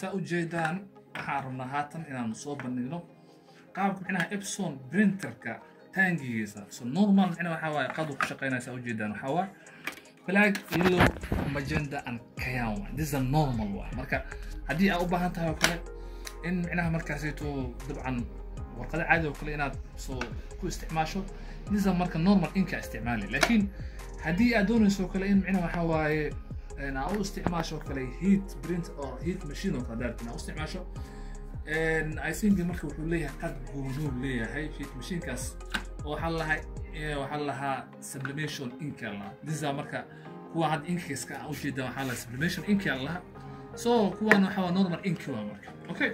Saa ujeedaan, waxaan rabnaa haatan inaanu soo bandhigno qaabka micnaha Epson printerka taangigiisa. So normal micnaha waxaa waaye qadu ku shaqeynaya. Saa ujeedaan, waxaa waaye black, yellow, magenta and cyan waay. This is a normal waay. Marka haddii aad u baahan tahay oo kale in micnaha markaasayto dabcan warqado caadi oo kale inaad soo ku isticmaasho, this is marka normal inka isticmaali. Laakiin haddii aad doonayso oo kale in micnaha waxaa waaye aad u isticmaasho oo kale heat print or heat machine oo kale daarta inaad u isticmaasho, I think marka wuxuu leeyahay qad goonuu leeyahay heat machinekaas oo waxaa lahaa sublimation inka lahaa. This is marka kuwa hadda inkiska aan ujeeda waxaa lahaa sublimation inka lahaa. So kuwan waxaa waa normal ink waa marka. Okay,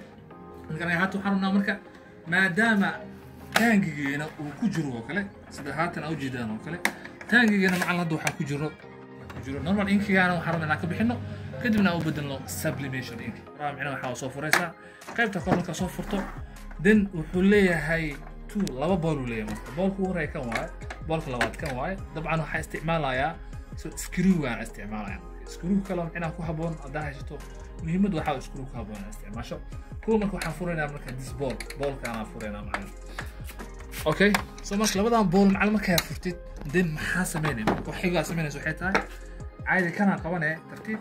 marka anaga haatan waxaan rabnaa marka maadaama taangigeena uu ku jiro oo kale, sida haatan aa ujeedaan oo kale, taangigeena macalin hadda waxaa ku jiro normal inkigaana. Waxaan rabnaa inaan ka bixino, kadibna aan u bedelno sublimation ink. Micnaha waxaa soo furaysaa qaybta kor. Markaa soo furto, then wuxuu leeyahay two, laba bool uu leeyahay. Marka boolka ugu horeeya kan waaye, boolka labaad kan waaye. Dabcan waxaa isticmaalayaa so screwgaan isticmaalaya. Screw kale micnaha ku haboon haddaa haysato, muhiimadu waxaa screw ku haboon inaad isticmaasho kuwa. Marka waxaan furaynaa marka this bool, boolkaanaa furaynaa, macalin. Okay, so marka labadan bool, macalin, markaa furtid, then maxaa sameynaya? Marka waxigaa sameynaysa waxay tahay caadi kanaa qabanaya, tartiib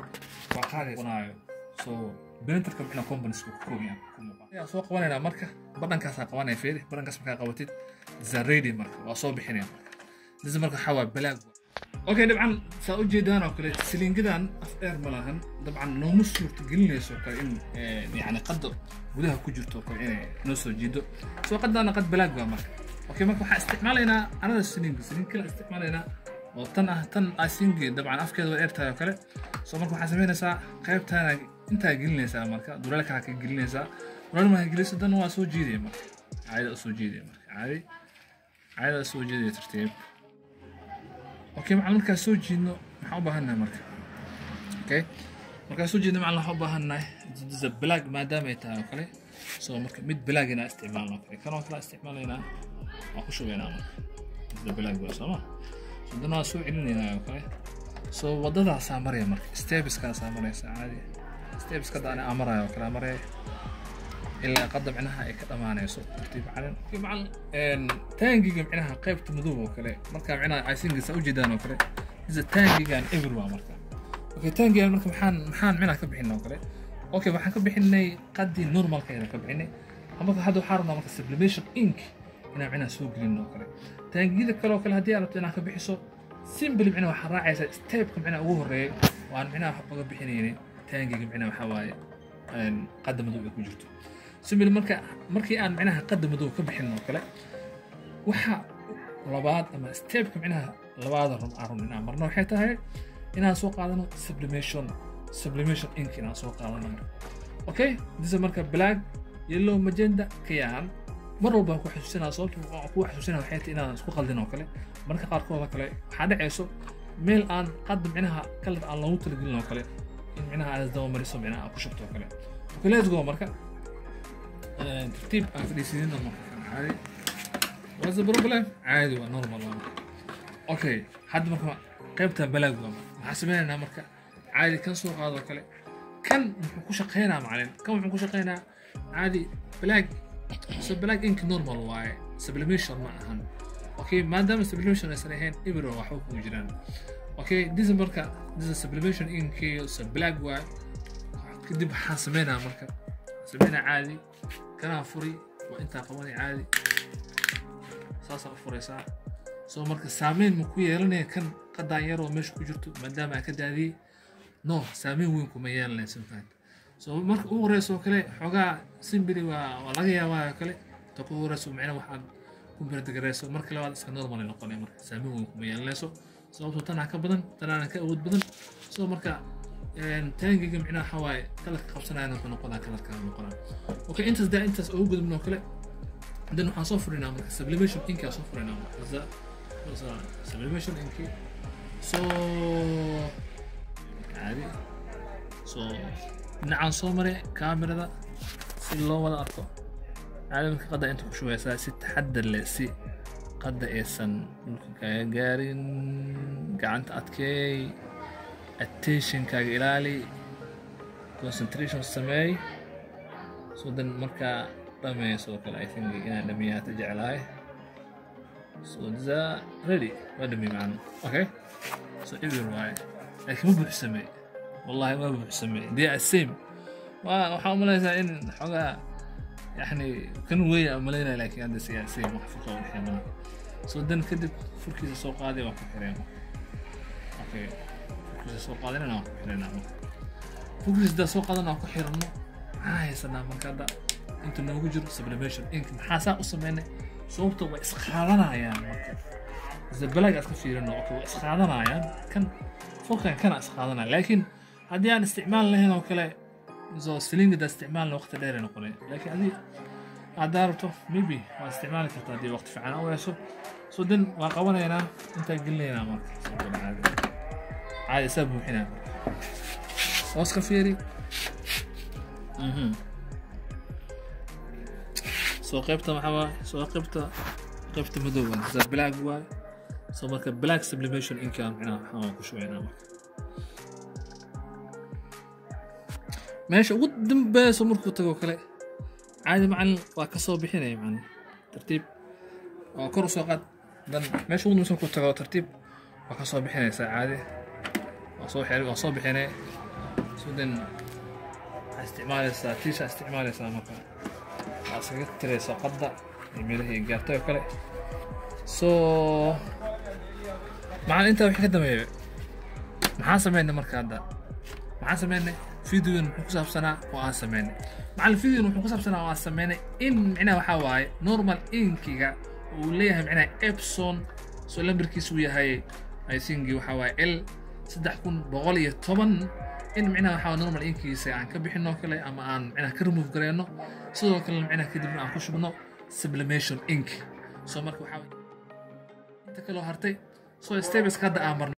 waa qaadayaayo. So printerka micna components ku kooban yahay ku muuqan ayaan soo qabanaynaa. Marka badhankaasaa qabanaya, fiiri, badhankaas markaa qabatid is ready. Marka waa soo bixinaya. Marka this marka waxaa waa black. Okay, dabcan saa u jeedaan oo kale silingadan af dheer ma lahan. Dabcan nooma suurta gelinayso kale in yani qadda gudaha ku jirto oo kale inay noo soo jiido. Soo qaddaana qad black baa marka. Okay, marka waxaan isticmaalaynaa anada siling kale isticmaalaynaa oo tan ah. Tan asingi dabcan afkeeda waa dheer tahay oo kale. So marka waxaa samaynaysaa qaybtaana intaa gelinaysaa, marka duleelkaa ka gelinaysaa. Duleel marka geliso, dan waa soo jiidaya. Marka caadada soo jiidaya, marka caadi caadada soo jiidaya, tartiib. Okay, macallin, markaa soo jiidno maxaan u baahannahay marka? Okay, markaa soo jiidno, macallin, waxaan u baahannahay the black maadaama ay tahay oo kale. So marka mid black inaa isticmaalno oo kale, kan oo kale isticmaalaynaa, waan ku shubaynaa. Marka the black waa sooma. So dan waa soo celinaynaa oo kale. So waddadaasaa maraya, marka stepskaasaa maraysa caadi. Stepska hadda ani aan maraayo oo kale aan maraya ilaa qadda micnaha ay ka dhamaanayso, tartiib, macalin. Okay, macalin, taangiga micnaha qaybta madow oo kale marka micnaha icingisa ujeedaan oo kale isa taangigan everywhere marka. Okay, taangigan marka maxaan micnaha ka bixinay oo kale? Okay, waxaan ka bixinay qaddii normalka ayaan ka bixinay. Marka hadda waxaan rabnaa marka sublimation ink inaan micnaha soo gelino oo kale taangiyada kale oo kale. Haddii aad rabto inaad ka bixiso, simply micnaha waxaa raacaysaa stepka micnaha ugu horreeyay oo aan micnaha wax uga bixinaynin taangiga micnaha waxaa waaye qadda madow ay ku jirto. Simply marka markii aan micnaha qadda madow ka bixin oo kale, waxa labaad ama stepka micnaha labaad run aan rabno inaan marno waxay tahay inaan soo qaadano sublimation ink inaan soo qaadano marka. Okay, this is marka black, yellow, magenta, cyan. Mar walba ku xasuusinaa. Sababta ku xasuusinaa waxay tahay inaan isku qaldin oo kale. Marka qaarkood oo kale waxaa dhacayso meel aan qadda micnaha color aan loogu talagelin oo kale in micnaha aad daba mariso, micnaha aad ku shubto oo kale. Okay, let's go. Marka tartiib aan fadhiisinina marka caadi. What's the problem? Caadi waa normal waa marka. Okay, hadda marka qaybta black waa marka maxaa sameynaynaa? Marka caadi kan soo qaado kale. Kan muxuu ku shaqeynaa, macalin? Kan wuxuu ku shaqeynaa caadi black. So black ink normal waaye, sublimation ma ahan. Okay, maadaama sublimation aysan ahayn, ibro waxba kugu jiraan. Okay, this marka this is sublimation ink, so black waaye. Kadib waxaan sameynaa marka sameynaa caadi kanaa furi, waa intaa qabanay caadi, saasaa u furaysaa. So marka saameyn ma ku yeelanaya kan qadaan yaroo meesha ku jirto maadaama aan ka daadiyey? No, saameyn weyn kuma yeelanayso fahamta. So marka ugu horeyso oo kale xoogaa simply waa laga yaabaa oo kale ta ku horeyso micna waxaad ku berdegareyso. Marka labaad iska normal ay noqonaya. Marka saameyn weyn kuma yeelanayso, sababtoo tanaa ka badan, tanaana ka awood badan. So marka taangiga micnaha waxaa waaye colorka qabsanayana wuxuu noqonaa colorka noqonaa. Okay, intaas daa intaas ugu gudubno oo kale, then waxaan soo furinaa marka sublimation ink aan soo furinaa. Marka sublimation ink. So caadi, so dhinacaan soo maray kaamirada si loo wada arko caadi. Marka qadda inta ku shubaysaa si taxadar leh, si qadda aysan dhulka kaaga gaarin. Gacanta adkeey, attentionkaaga ilaali, concentration sameey. So then markaa dhameyso oo kale, I think inaan dhameeyaa ta jeclahay. So the ready waa dhamey macna. Okay, so eber waaye, laakiin ma buuxsamey, wallahi ma buuxsamey. They are same. Waa waxaa umalaysaa in xoogaa yani kan weya umalaynaya, laakiin hadda si same wax farqa u dhexeeya malaha. So then kadib furkiisa soo qaaday, waa ku xireen. Okay, furkiisa soo qaadanayna, waa ku xiranaa. Marka furkiisa hadaa soo qaadana, waa ku xirano. Maxaa haysanaa marka hadda? Inta noogu jiro sublimation ink. Maxaa saa u sameynay? Sababta way isqaadanayaan. Marka zabalaag aad ka fiirino, okay, way isqaadanayaan. Kan furkan kana isqaadanaya, laakiin haddii aan isticmaal lahayn oo kale, so silingada isticmaalna waqti dheer ay noqonay. Laakiin adii haddaa rabto, maybe waa isticmaali kartaa haddii waqti fiican u hesho. So then waa qabanaynaa, intaa gelinaynaa. Marka soo caadi caadi isaa buuxinaa. Marka hoos ka fiiri. Soo qaybta maxaa waaye? Soo qaybta madow waa sida black waaye. So marka black sublimation inkaan micnaha waxaa waan ku shubaynaa. Marka meesha ugu dambeyso markuu tago kale, caadi macalin waa ka soo bixinaya macalin, tartiib waa kor usoo qaad. Dan meesha ugu dambeyso markuu tago, tartiib waa ka soo bixinaysaa caadi, waa soo xir, waa soo bixinay. So then waxaa isticmaalaysaa tiisha isticmaalaysaa. Marka waxaa iskaga tiraysaa qadda iyo meelihii ay gaartay oo kale. So macalin, intaa wixii ka dambeeya maxaan sameynay? Marka hadda maxaan sameynay? Videogan muxuu ku saabsanaa oo aan sameynay, macalin? Videogan wuxuu ku saabsanaa oo aan sameynay in micnaha waxaa waaye normal inkiga uu leeyahay micnaha Epson, soo lambarkiisu uu yahay, I think waxaa waaye L 3110, in micnaha waxaa waaye normal inkiisa aan ka bixino kale ama aan micnaha ka remove gareyno. Sidoo kale micnaha kadibna aan ku shubno sublimation ink. So marka waxaa inta kaloo hartay, so steps hadda aan marno.